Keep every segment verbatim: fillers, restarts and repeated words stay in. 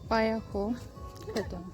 Paya ko. Betul.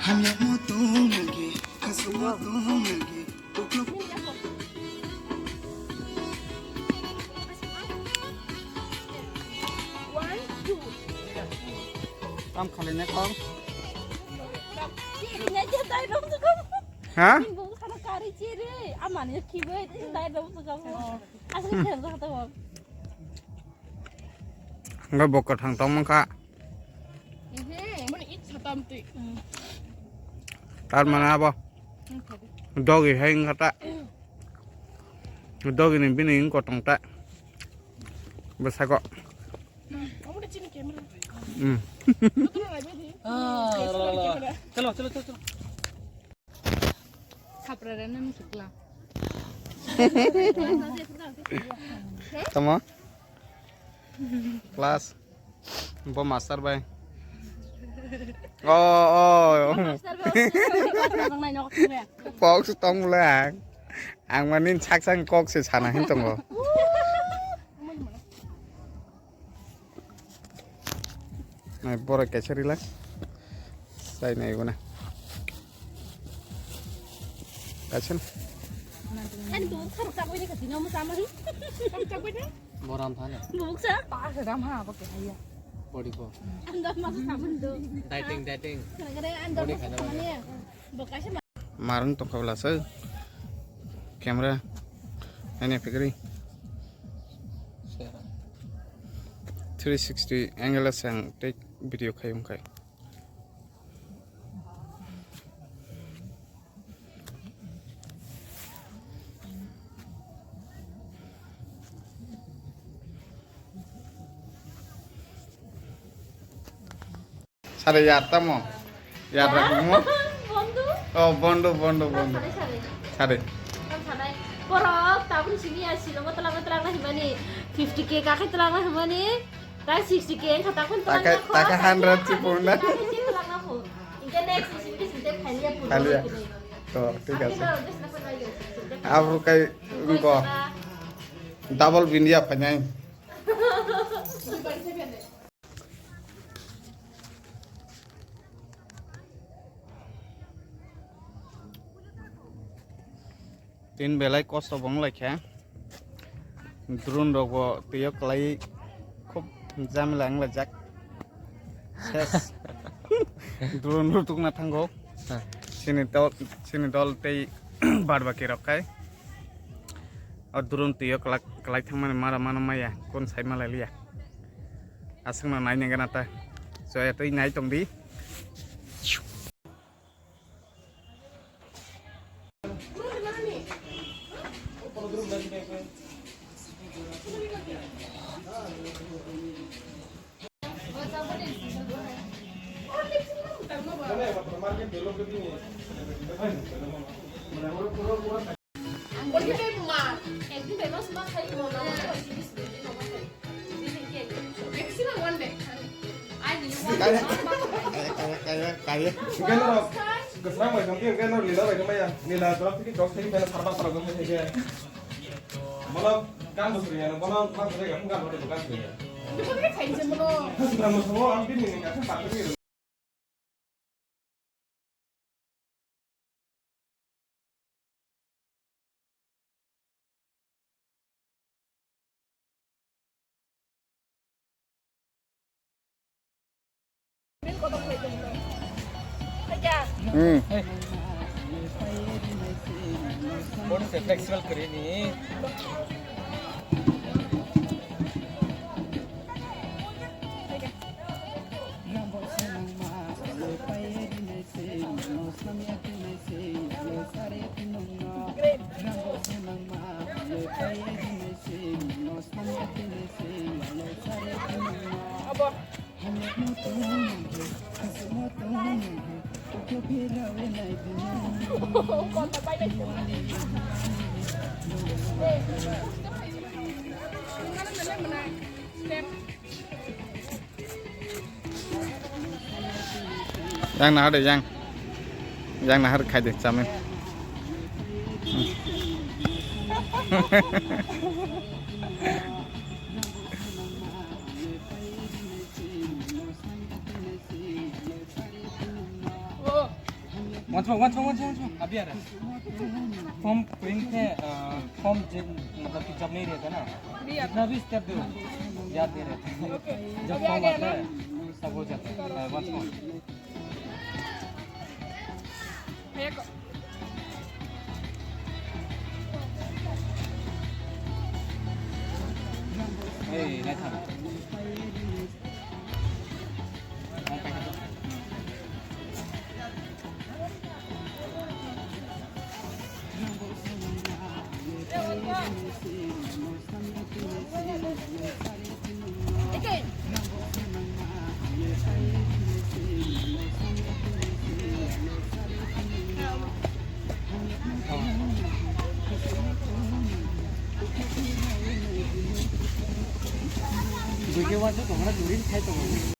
Hamya mo tung nage, kasuma tung nage, tukluk. One, two. Kam khale ne kong. Ha? Hingke bo kwthang tong mankha. Tar mane abo. Dogi hai wngkha ta. Dogi ni bini wngkha tong ta. Bwsako. Hmm. Chalo, chalo, chalo, chalo. Saprarena musukla. Tamo? Class. Bo master bai. Oh, oh. Kok se tong le ang. Ang mani sak sak kok se sana hin tongo. Nai, borok kaisa relax. Sai nai guna. Kaisa. Ani bo thar chakbai ni kati no mo sama hi. Chakbai ni? Boram thane. Buksa. Pa se ram ha bo ke haya. Body ko. Anda masa samun do. Dieting, dieting. Kena kena anda masa samun ya. Bo kaisa. Marung tongkha bwla se camera naina phikri three sixty angle se ang tei video khai wngkha. Sare yar tamo. Yar rok mo. Bondu. Oh, bondu, bondu, bondu. Sare, sare. Sare. Tam sanai. Borok tabun sini ya silongo telak telak na himani. Fifty K kakai telak na himani. Tai sixty K engkha takun telak na kho. Taka hundred si punda. Engke next sini sini te phalia punda. Phalia. To, thik ase. Abro kai engko. Double bindia phainai. Tin belai kosto bo wng lai kha. Drone rok bo twi o kwlai khub jamila wng laijak. Ses. Drone rok tukna thango. Ha. Chini dol, chini dol tei bad baki rok khai. O drone twi o kwlak-, kwlai thangmani mara mano maya, kun sai malai liya. Aswkno nai nangana ta. Joya twi nai tong di. Kaya, kaya, kaya, kaya. Hingke norok kwsrang bai tongkhe, hingke norok lila bai tongmaya. Lila jora thiki dok thiki bela sarba sarok wngkhe hingke. Bono gan bo suriya, bono ma suriya, gan bo suriya. Bono khe khainse bono. Bono musungo ang bini ni kha patri. Hmm. Body se flexible kari ni. Yang nahar de, yang. Yang nahar khai de, chamin. Once more, once more, once more, once more. अभी आ रहा है। Form print है, अ, फॉर्म जे, मतलब कि जब नहीं रहता ना, जितना भी स्टेप दो, याद नहीं रहता। जब फॉर्म आता है, सब हो जाता है। अ, once more। ए, नहीं था। Dui ke wansuk tongo na, duri khai tongo.